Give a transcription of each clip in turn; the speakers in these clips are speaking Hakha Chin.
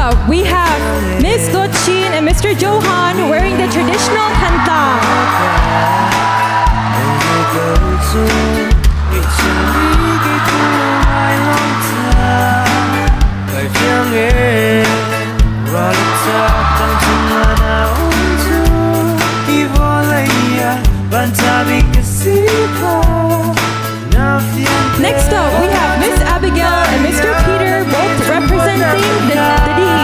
up, we have Miss Gochin and Mr. Johan wearing the traditional kantang. Next up, we have Miss Abigail and Mr. Peter, both representing the team.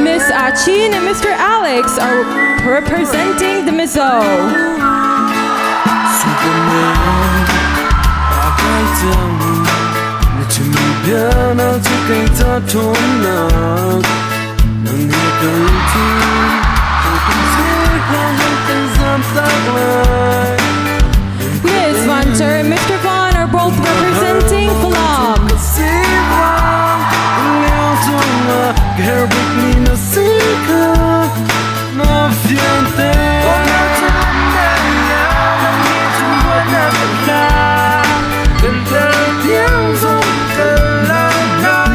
Miss Achin and Mr. Alex are representing the Mizo. Miss Vanter and Mr. Vaughn are both representing Falam.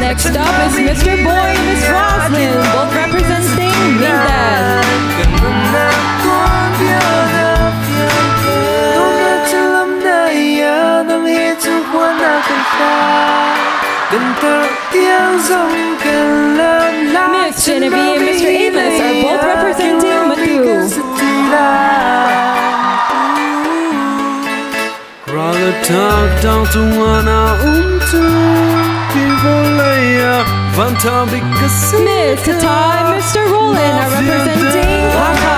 Next up is Mr. Boy and Miss Roslyn, both representing Mindan. Miss Genevieve and Mr. Amos are both representing Matu. Miss Tata and Mr. Roland are representing Haka.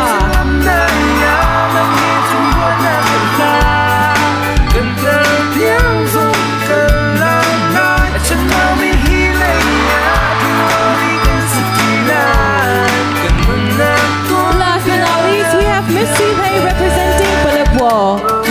Last but not least, we have Miss Sihei representing Palepwo.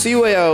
CYO.